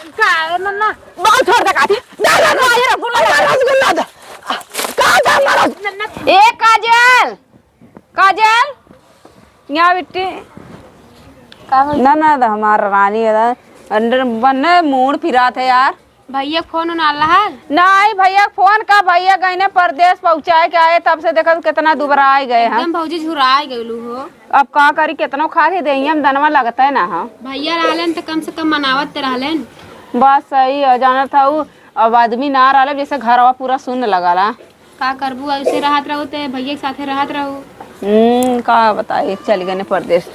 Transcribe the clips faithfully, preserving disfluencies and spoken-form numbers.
का नन्ना? बहुत छोड़ दे काठी। दे, दे, दे, ये रसगुल्ला दे, रसगुल्ला दे। का दे, मारो? नन्ना। ए काजल, काजल, यहाँ बिट्टी। का होई? ना, ना, तो हमार रानी है, अंदर बन्ने मूड़ फिरात है यार। भैया फोन उन आला है? नहीं, भैया फोन का, भैया गइने परदेस पहुँचाए के आए, तब से देखत कितना दुबराए गए हैं। एकदम भौजी झुराए गइलू हो। अब का करी, कितनो खा के देहिया में दनवा लगता है ना, हाँ। भैया रहलन त कम से कम मनावत त रहलन। बात सही है, जानत हऊ, अब आदमी ना रहले, जैसे घरवा पूरा सुन्न लगाला। का करबू, ऐसे रहत रहू ते भैया के साथे रहत रहू। हम्म, का बताई, चल गइने परदेस।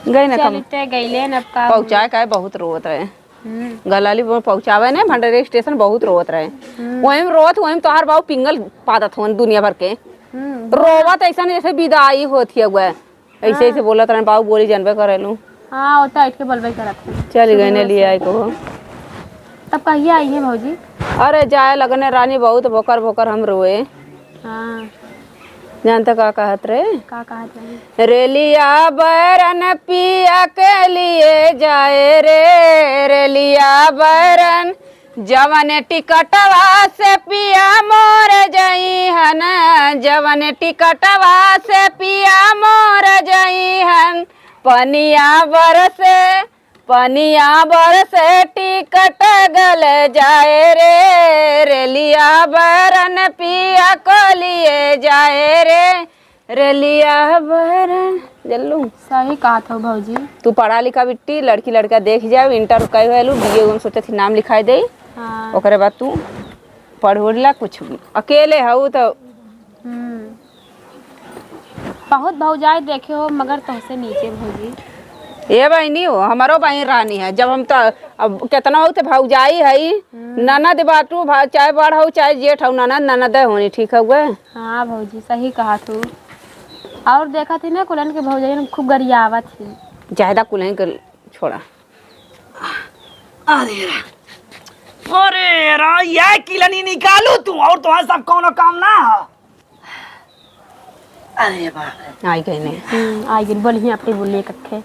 गइने कम चलते गइले न, अब का पहुँचाए होई? का है, बहुत रोवत रहे। हम्म। गलाली वो पहुँचावे ने, भंडारी स्टेशन बहुत रोवत रहे। हम्म। वहीं रोवत, वहीं तोहार बाबू पिंगल पादत होन दुनिया भर के। हम्म। रोवत ऐसा जैसे विदाई होत ही हुआ। ऐसे, हाँ। ऐसे बोलत रहन, बाबू बोली जानबे करेलू। हाँ, वो तो ऐठ के बोलबे करत है। चल गए ने शुरू लिए से। आई को। तब कहिया आई है भौजी? अरे जाए लगने रानी, बहुत भोकर भोकर हम रोए। हाँ। जानता का कहत रहे? का कहत रहे? रेलिया बैरन पिया के लिए जाए रे, रेलिया बैरन जवन टिकटवा से पिया मोर जइहन, जवन टिकटवा से पिया मोर जइहन, पनिया बरसे, पनिया बरसे टिकट गल जाए रे, रेलिया बैरन पिया को लिए जाए रे। रेलिया बरन जल्लू। सही कहत हो भौजी। तू पढ़ा लिखा बिट्टी, लड़की लड़का देख जाओ, इंटर कई होलू, बीए में सोचत ही नाम लिखाई दे। हाँ। ओकरे बाद तू पढ़ उढ़ ला कुछ, अकेले हऊ तो। हम्म। बहुत भौजाई देखे हो, मगर तोहसे नीचे भौजी। ए बहिनी हो, हमारो बहिन रानी है। जब हम तो अब कितना हो तो भौजाई है, हम्म। ननद बाटू, भा-, चाहे बड़ हो, चाहे जेठ हो, ननद, ननद होनी, ठीक हउए। हाँ भौजी, सही कहा तू। और देखा थी ना, कुलन के भौजाई खूब गरियावत थी। ज्यादा कुलन के छोड़ा। अरे रा-, अरे रा, यह किलनी निकालू तू, और तुम्हारे सब कौनो काम ना हो। अरे बाप रे। आई गई ने। हम्म, आई गई, बोलिए अपनी बोलिए कखे।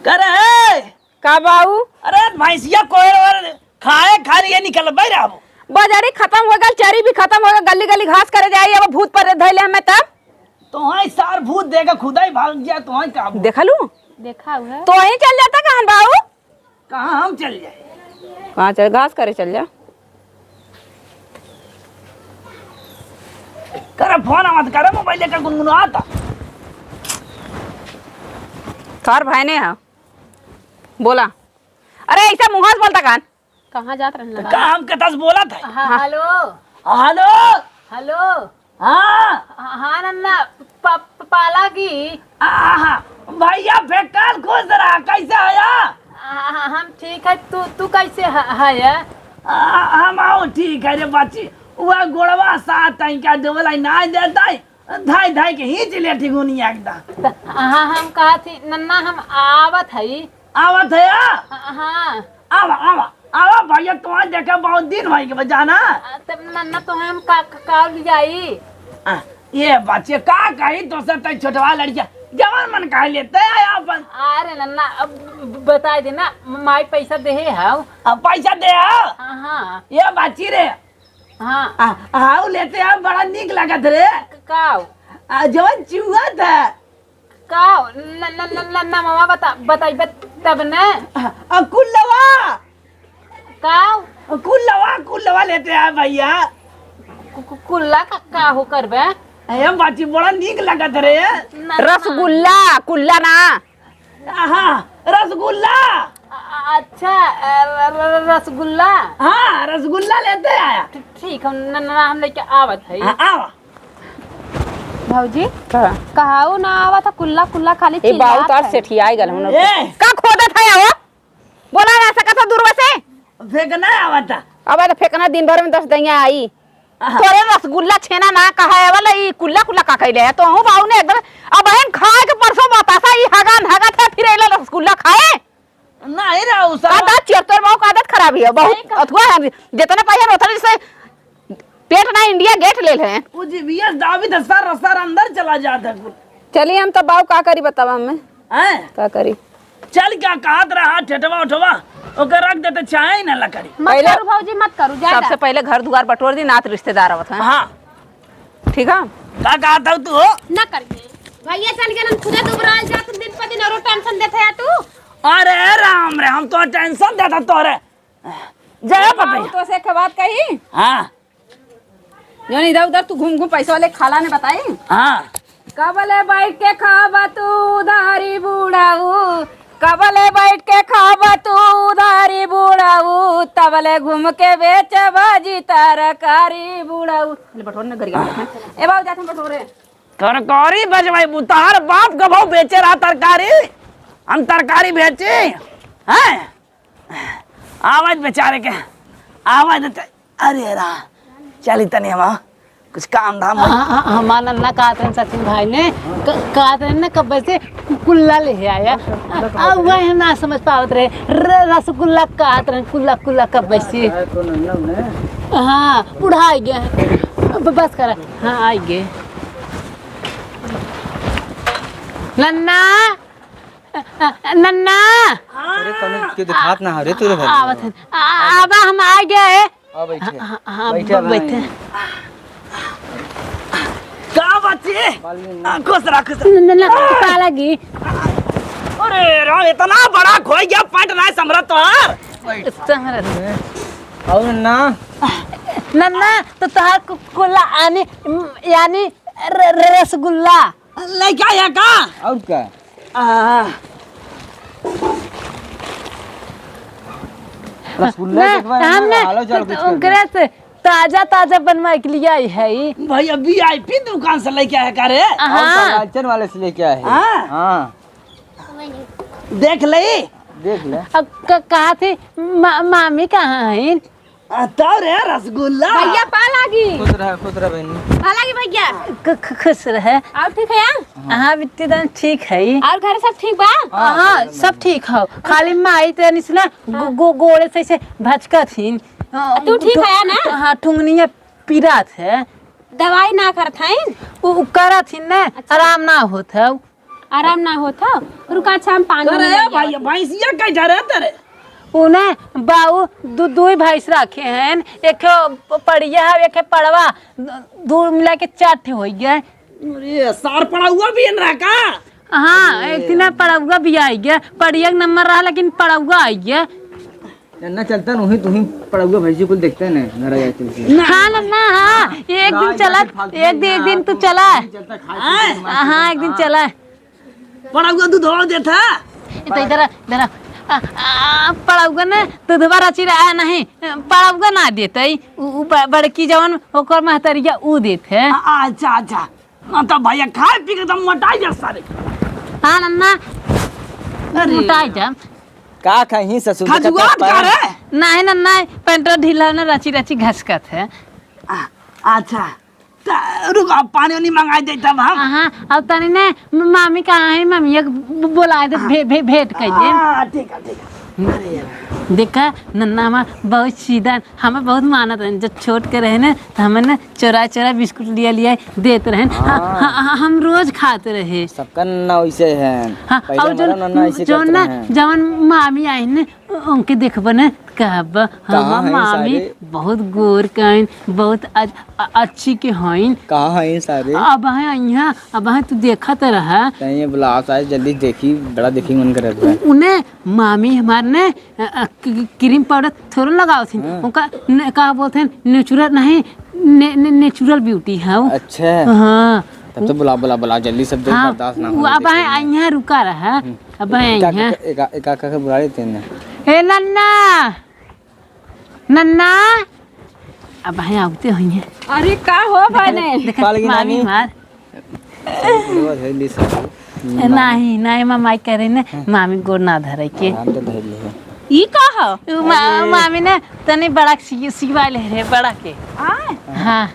करे है? का बाऊ? अरे भैंसिया कोयर और खाए खा लिए निकल भाई रहबो। बाजारी खत्म हो गल, चरी भी खत्म हो गल, गली गली घास करे जाई, अब भूत पर धइले हमें तब। तो हाँ, सार भूत देगा खुदा ही भाग गया, तो हाँ का बोल? देखा लू? देखा हुआ। तो ही चल जाता कहन बाऊ? कहाँ हम चल जाए? कहाँ चल? घास करे चल जा। करे फोन मत करे, मोबाइल लेकर गुनगुनाता। थार भाई ने है, बोला। अरे ऐसा मुँह से बोलता कान? कहाँ जात रहन तो लगा? का हम कतस बोलत है? हाँ, हाँ। हेलो। हेलो। हेलो। हाँ। हाँ, हाँ, नन्ना, प-, प-, पाला की। आहा, भैया फेकाल खुश रहा, कैसे हया? आ, हम ठीक है, तू, तू कैसे ह-, हया? आ, हम आओ ठीक है रे बच्ची, वह गोड़वा साथ है क्या, डोला ना देता है, धाई धाई के ही चिले ठिगुनिया एकदम। त-, हाँ, हम कहा थी, नन्ना, हम आवत हई। आवत है या? हाँ। आवा, आवा, आवा भैया, तुम्हारे देखे बहुत दिन भई के बा, जाना। आ, तब नन्ना तो हम का, का, का ले जाई? आ, ये बच्चे का कही तो से तई छोटवा लड़किया, जवन मन कहे लेते आया अपन। अरे नन्ना, अब ब-, बताई दे ना, माई पैसा देहे हव। अब पैसा दे हव? हाँ, हाँ। ये बच्ची रे। हाँ। आ, हाउ लेते हव, बड़ा नीक लागत रे। क-, काव? आ, जवन चुआ था। का? न, न, न, न, नमवा बता, बताइबे तब न। आ, आ, कुल्लवा। का? कुल्लवा, कुल्लवा लेते हैं भैया। कु-, कु-, कुल्ला का, का हो करबे? ए, बाची बड़ा नीक लागत रे। न, न, न। रसगुल्ला, कुल्ला ना। हाँ, रसगुल्ला। अ-, अ-, अच्छा, अ, र-, र-, र-, रसगुल्ला। हाँ, रसगुल्ला लेते आया। ठी-, ठीक, हम न, न, हम लेके आवत है। हाँ, आवा। भौजी, का? कहाऊ ना आवत है, कुल्ला, कुल्ला खाली ए, बाऊ चिल्लात तार है। सेठियाई गल हम लोग। ए! का खोदत है हो? बोला ना सकत हो दूरवा से। फेंकना आवत है। अब तो फेंकना दिन भर में दस दैया आई। आहा। तोरे रसगुल्ला छेना ना कहा है वाला, ई कुल्ला, कुल्ला का कइले है? तो हूँ बाऊ ने एकदम, अब बहन खाए के परसों बतासा, ई हगान हगत है, फिर अइला रसगुल्ला खाए। नहीं रहा, उ सब आदत चियर, तोर बाऊ का आदत खराब ही है, बहुत सही कहा। अथुआ है, जितना पाइए उतना जैसे पेट ना इंडिया गेट ले है। उ जीभिया दाबी तो सर, सर अंदर चला जाता कुल। चलिए हम तो बाऊ का करी बतावा हमें। हैं? का करी? चल क्या कहत रहा ठेठवा उठवा? ओकर रख देते, चाहे ना लकड़ी। मत पहले करू भौजी, मत करू ज्यादा। सबसे पहले घर दुआर बटोर दी, नात रिश्तेदार आवत हैं। हाँ। ठीक है? का कहत हऊ तू हो? ना करिए। भैया चल गेलन, खुदे दुबराल जात दिन प दिन, औरो tension देत है तू। अरे राम रे, हम तो tension देता तोरे। जय पता। तो से एक बात कही। हाँ। जौन इधर उधर तू घूम घूम पैसा वाले खाला ने बताई। हाँ। कबले बैठ के खाबा तू उधारी बुढ़ऊ, कबले बैठ के खाबा तू उधारी बुढ़ऊ, तबले घूम के बेचबा जी तरकारी बुढ़ऊ। ले बटोर न गरिया। ए बाबू, जात हम बटोरे। तरकारी बजवाई बुतार बाप गभौ बेचे रहा तरकारी, हम तरकारी बेची, हैं? आवाज बेचारे के, आवाज देते। अरे रा, चली तनी हम, कुछ काम धाम आ, होई। आ, हमार नन्ना कहत रहन सचिन भाई ने, क-, कहत रहन ना कब्बे से कु-, कुल्ला ले आया। आ, आ, वह ना समझ पावत रहे, र-, रसगुल्ला कहत रहन, कुल्ला, कुल्ला कब्बे से। हाँ, बुढ़ा गया है। ब-, बस करा। हाँ, आई गए। नन्ना, नन्ना। अरे, कौनो के दिखात ना हो रे, तू रे घर में। आवत है। आ, आबा, हम आ गए। आ, बैठे। हाँ, हाँ, बैठे ब-, भाई। बैठे। का बच्ची? आ, खुश रह, खुश रह। न-, न-, न-, का लगी? अरे राम, इतना बड़ा खोई गया, पैंट ना संभरा तोहार। संभरा। और ना? नन्ना, तो तोहार कु-, कुला आनी, यानी र-, र-, रसगुल्ला। लइका है का? और का? आ। रसगुल्ला ना, देखबा ना, हम ना, आलो चल कुछ कर ओकरे दे। से ताजा ताजा बनवा के लिए आई है। भैया, VIP दुकान से लेके आया का रे? हाँ। और का, लालचन वाले से लेके आए हैं। हाँ। हाँ। देख ले। देख ले। अब क-, कहा थी, मा-, मामी कहाँ है? आ, तो रे रसगुल्ला। भैया, पा लागी। खुश रह, खुश रह बहनी। पा लागी भैया। ख-, ख-, खुश रहे। और ठीक है? हाँ, बिट्टी दान ठीक है। और घर सब ठीक बा? हाँ, सब ठीक है। खाली माई तनी से ना गो-, गो-, गोड़े से ऐसे भचकत हिन। तू ठीक है ना? हाँ, ठुंगनिया पिरात है। दवाई ना करत है? उ, उ करत हिन ना, अच्छा। आराम ना होत है। आराम ना होत ह? रुका, अच्छा, हम पानी अरे लेके भाई, आवत हई। भैंसिया कई धरे तेरे? उने बाऊ दु-, दुई भैंस रखे हैं, एक ठो प-, पड़िया है, एक ठो पड़वा, दू मिला के चार ठे होइ गए। अरे, सार पड़ौआ भी एन रहा का? हाँ, अरे। एक दिन पड़ौआ भी आई गया, पड़िया के नंबर रहा, लेकिन पड़ौआ आई गया। नन्ना चलता नहीं, तू ही पड़ौआ भैंसी कुल देखते हैं, घर आ जाए तुमसे। ना। हाँ, नन्ना, हाँ, एक दिन चला, एक दिन, एक दिन तू चला। हाँ, एक दिन चला। पड़ौआ दूध और देता। तो इधर आ, इधर आ। आ, आ, पड़ौआ ने दूधवा रची रहा नहीं, पड़ौआ ना देते, उ, उ ब-, बड़की जवन ओकर महतरिया उ देत है। आ, अच्छा, अच्छा। हाँ, तो भैया खाए पी के एकदम मोटाई जा सारे। हाँ, नन्ना, अरे। मोटाई जा। का कहीं ससुर के खजुआत का रे? नहीं, नन्ना, पैंटवा ढीला ना, रची रची घसकत है। आ, अच्छा। त रुक, अब पानी उनी मंगाई दे तब हम। हाँ, अब तनी ने म-, मामी कहाँ है, मम्मी एक ब-, बोला दे, हाँ। भे-, भे-, भेंट कर दे। हाँ, ठीक है, ठीक है। अरे यार। देखा, नन्ना हमार बहुत सीधा, हमें बहुत मानत रहन। जब छोट के रहे ने, तो हमें ने चोरा चोरा बिस्कुट लिया लिया देत रहन। हाँ, हाँ। हाँ, हाँ, हम रोज खात रहे। सबका नन्ना वैसे है। हाँ, पहले और हमारा जौन, नन्ना ऐसे जौन करत ना, रहे। जौन मामी आई ने, उनके देखबे न, कहब, "हाँ, कहाँ हैं मामी, सारे?" बहुत गोर कइन, बहुत अच-, अ-, अच्छी के हइन। कहाँ हैं सारे? अब हैं यहाँ, अब हैं, तू देखत रहा। नहीं, ये बुला सारे, जल्दी देखी, बड़ा देखी मन करत बा। उ-, उन्हें मामी हमार ने, अ, अ, क-, क्रीम पाउडर थोड़ा लगावत हन। हाँ। उनका न-, का बोलते हैं, natural नहीं, ने-, ने-, natural beauty है वो। अच्छा। हाँ। तब तो बुला, बुला, बुला, जल्दी सब देख हाँ, बर्दाश्त ना वो हो, अब देख हैं, लेना। यहाँ रुका रहा। हम्म। अब हैं, एका, यहाँ। एका, एका, एका के बुला लेते हैं ना। ए नन्ना, नन्ना, अब हैं, आवते हैं। अरे, का हो बने? देखा, पाल की मामी नानी। मार। सब बुढ़वा धइल ली सब। ए, नाही, नाही, मामा करे ने, हाँ। मामी गोड़ ना धरे के। हम तो धइल ली है। ई का हो? उ मा-, अरे। मामी ने तनी बड़ा सी-, सिवा ले रे, बड़ा के। हाँ? हाँ।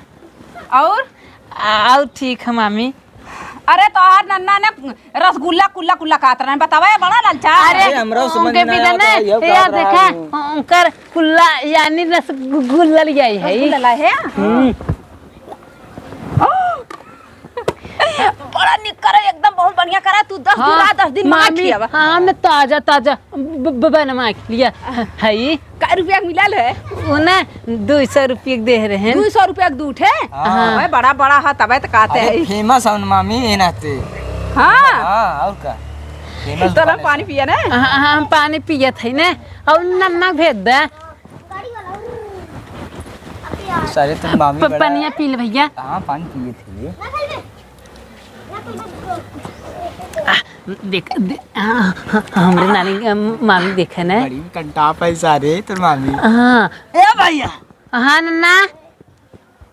और? आ, और ठीक है, मामी। अरे, तोहार नन्ना ने रसगुल्ला कुल्ला कुल्ला कहत रहन, बतावा, ये बड़ा लालचा। अरे, अरे, हमरा समझ उनके में ना बिना आवत ने, है, ये यार कहत देखा, रहा हूँ। उनकर कुल्ला, यानी रसगुल्ला लिया है। रसगुल्ला है? हम्म। बड़ा निक करे, एकदम बहुत बढ़िया करा। तू दस दिन हाँ, रहा, दस दिन मंगा मामी, खियावा। हाँ, हमने ताजा, ताजा ब-, ब-, बनवा के लिया। हई। कै रुपया के मिलल है? वो ना, दुई सौ रुपया के दे रहे हैं। दुई सौ रुपया के दू ठे? हाँ। हाँ। अबे बड़ा, बड़ा है, तबे तो कहते अरे, हैं। Famous है मामी, ये नाते। हाँ। हाँ, और का? Famous तोरा दुकान है पानी सब। पिया ना? हाँ, हाँ, हम पानी पियत है ना। और नन्ना भेज दे। सारे तो मामी प-, बड़ा पनिया पी ले भैया। हाँ, पानी पिए थे। आ, देख, दे-, हाँ, हाँ, हमरे नानी, अम, मामी देखे ना। बड़ी कंटाप है सारे, तोर मामी। हाँ। ए भैया। हाँ, नन्ना।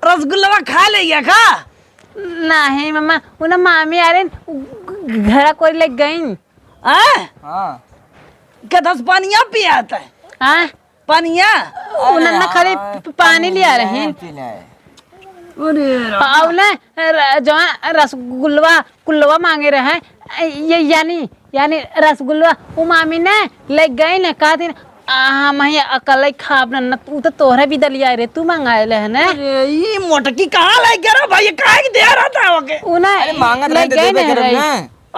रसगुल्ला खा ले या का? नहीं, मम्मा, उन्हें मामी आ रहे, घरा कोई ले गई। हाँ? हाँ। के दस पानिया पियात है। हाँ? पनिया? ओ नन्ना, अरे खाली हाँ, प-, पानी लिया रहे। पी ले। अरे राम। और ना, र-, जौन रसगुल्लवा, कुल्लवा मांगे रहे, ये यानी, यानी रसगुल्लवा, उ मामी ने ले गई ने, कहती, "आ, हम ही अकले खाब न, न, उ तो तोहरे भी दलिया रे, तू मंगाए ले है ने।" अरे, ई मोटकी कहाँ ले गया रे भाई, काहे के दे रहा था ओके? उ ना, अरे, मांगत ले रहे तो गई देबे ने करब रे। ना।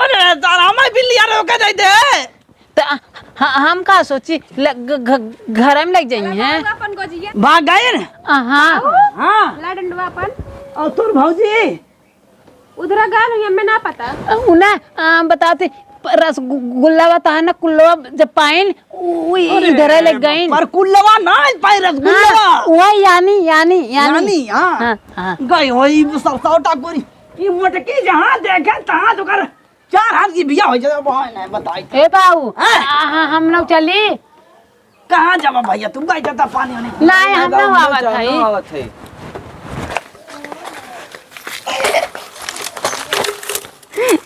अरे, तारा हमारे भी लिया रे, ओके दे दे। त ह-, हम का सोची, ल-, घ-, घ-, घर में लग जाई हैं। अपन गोजिया। भाग गए न? हाँ। हाँ। ला डंडवा अपन। और तोर भौजी? उधर गए नहीं, हमें ना पता। उन्हें, आ, बताते, प-, रसगुल्ला बता है ना, कुल्लवा जब पाइन, उ-, उ-, अरे, इधर लग गई। पर कुल्लवा ना पाए, रसगुल्लवा। हाँ, वही यानी, यानी, यानी। यानी, हाँ। हाँ, हाँ। गई होई सरसौटा गोरी। ई मोटकी जहाँ देखे, तहाँ तो कर चार हाथ की बिया हो जाए, वो नहीं बताई। ए बाऊ, हैं? आ, हाँ, हम लोग चली। कहाँ जावा भैया, तुम गई जाता पानी होने। नहीं, हम ना लोग आवत है। ना आवत है।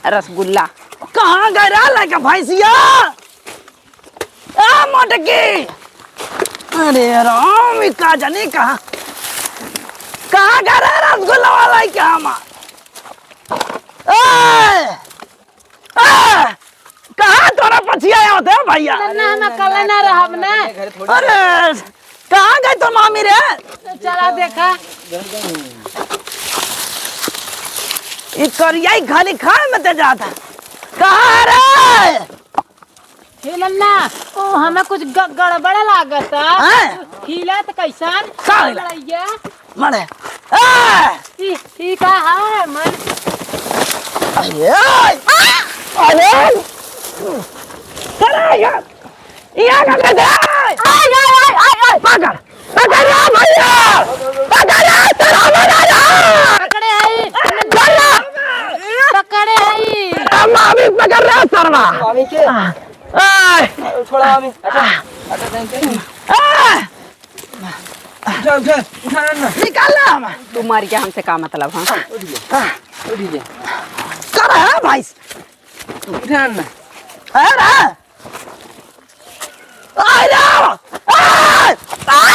रसगुल्ला। कहाँ गए रहा लड़का भैंसिया? आ मोटकी। अरे राम, ई का जानी कहाँ, कहाँ गए रहा रसगुल्ला वाला ही कहाँ मा? ए! ए! कहाँ तोरा पछिया आवत है भैया? ना, ना, हम अकेले ना रहब ना। अरे, कहाँ गई तो मामी रे? चला देखा। ई करिया ही खाली खाए में ते जाता। कहाँ है रे? हे नन्ना, ओ, हमें कुछ ग-, गड़बड़ लागत है। हैं? हिला त कैसन? का हिला? लड़ैया। मने, ए! ई, ई का है, मन? अरे, अरे! अरे यार, ये का कर दे? आय, आय, आय, आय, आय! पकड़, पकड़ रे भैया! पकड़ रे, तेरा बना रे! पकड़े आई! पकड़ रे! पकड़े आई! तेरा मामी पकड़ रे, सरवा! मामी के? आय! छोड़ा मामी। अच्छा, अच्छा, thank you। आय! उठा, उठा, उठा ना। निकाल ना हम। तू मर गया, हमसे का मतलब, हाँ? उठ गया। हाँ। उठ गया। कर है भाई। उठा ना। है ना? आ रे! आ! आ!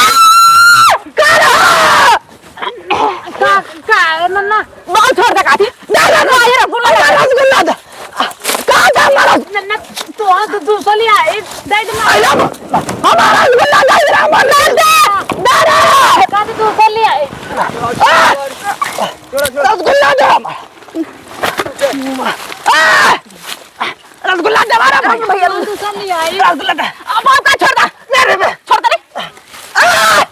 कर है? का, का, नन्ना? बहुत छोड़ दे काठी। दे, दे, दे, ये रसगुल्ला दे। रसगुल्ला दे। कहाँ का हमारा? न, न, तो हाँ, तो दूसरा ले आए। दे दे ना। अरे, हमारा रसगुल्ला दे दे, हमारा दे दे। दे दे। कहाँ से दूसरा ले आए? आ! रसगुल्ला दे हमारा। आ! रसगुल्ला दे हमारा भाई। भैया, दूसरा ले आए। रसगुल्ला दे। अब आपका छोड़ दे। मेरे पे। छोड़ दे रे। आ!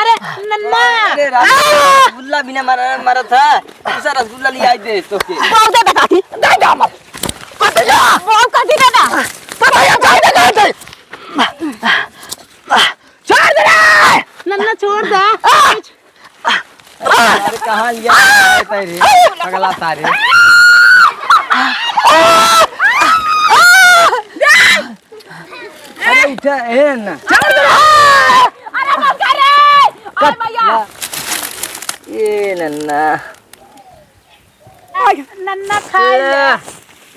अरे, नन्ना। अरे राम, आ! रसगुल्ला बिना मारा, मारा था। दूसरा रसगुल्ला ले आई दे तो के। बहुत ज्यादा काटी। दे दे हमर। मत जा। बहुत काटी दादा। तो भैया, जाओ दे, दे दे। छोड़ दे रे। नन्ना, छोड़ दे। आ! अरे, कहाँ लिया रे? पगला तारे। अरे उठा, ए ना। अरे मत कर रे। अरे भैया। ए नन्ना। नन्ना खाई ले।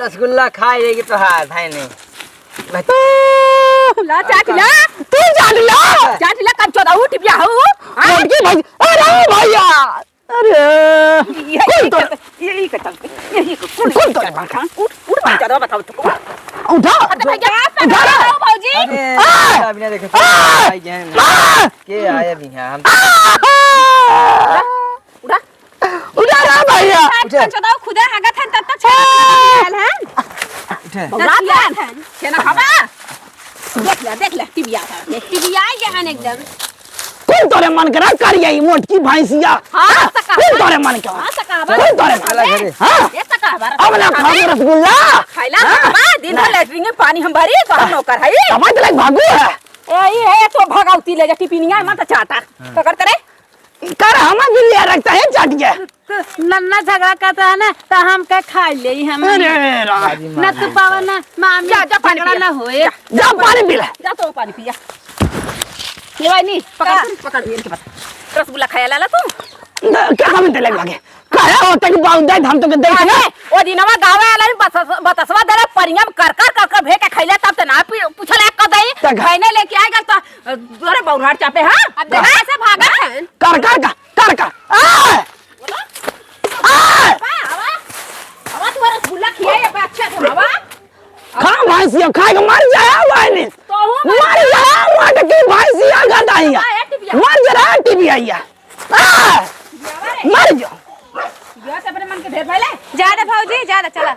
रसगुल्ला खाई लेगी तो हाथ है नहीं। ला चाट ला। तू जान ला। चाट ला, कब चोदा उठ गया हो? हाँ? लड़की भाई, अरे भैया। अरे, यही कौन तो? यही का चलते, यही का, कौन कौन तो? चलते? हाँ, उठ, उठ, उठ, चलो, बताओ तो। उठा, अरे भैया, उठा। बताओ, भौजी। अरे, आ! अभी ना देखे, आ! भाई जान। आ! के आए अभी यहाँ, हम आ! उठा, उठा। उठा रहा भैया। उठे। पंचदाव खुदा हगत है, तब तक ए! चल, हैं? उठे। दसिया है। केना हवा? देख ले, देख ले, टिबिया है। टिबिया है जहान एकदम। कौन तोरे मन करा करिया ई मोटकी भैंसिया? हाँ, हाँ? सका कौन हवा। तोरे मन करा? हाँ, सका हवा। कौन तोरे मन करा? हाँ? ये सका हवा। अब ना खाबो रसगुल्ला। खाइला हाँ? सका हवा, दिन भर हाँ। लैट्रिन में पानी हम भरी, तो हम नौकर है। अब तो लाइक भागू है। ए, ई है तो भगौती ले जा, टिपिनिया मत चाटा। हाँ। पकड़ करे। कर हमें भी लिया रखता है चाट के। तू नन्ना झगड़ा करता है ना, तो हम का खा ले हम। अरे राम। न तू पावा ना, मामी जा, जा पानी झगड़ा पिया। ना होए। जा, जा पानी पी ले। जा तो पानी पिया। ये भाई नी, पकड़, का? तू पकड़, ये के पास। रसगुल्ला खाया लाला तू? न, क्या हम तेरे लगे? काहे होता कि बाउंदा हम तो के देख ना। अरे, ओ दिनवा गावे वाला ही बतस-, बतसवा देले परिया में कर, कर, कर, कर भे के खैले तब ते ना पी-, पूछले कब दई। तक। खैने लेके आएगा तो, अ, अरे बौराट चापे, हाँ? अब देखा हाँ? कैसे भागा है? कर, कर, कर, कर, कर। आ! बोलो। आ! आवा, आवा। आवा, तुम्हारा रसगुल्ला खिया, ये पे अच्छे से आवा। खा भैंसिया, खाए के मर जाए, भाई ने। तो हूँ मर मर जाए, मोटकी भैंसिया गदाइया। आवा, ए टिबिया। मर जा रहा है टिबिया। आ! मर जा। जा से अपने मन के भेद भले। जा रे भौजी, जा रे, चला।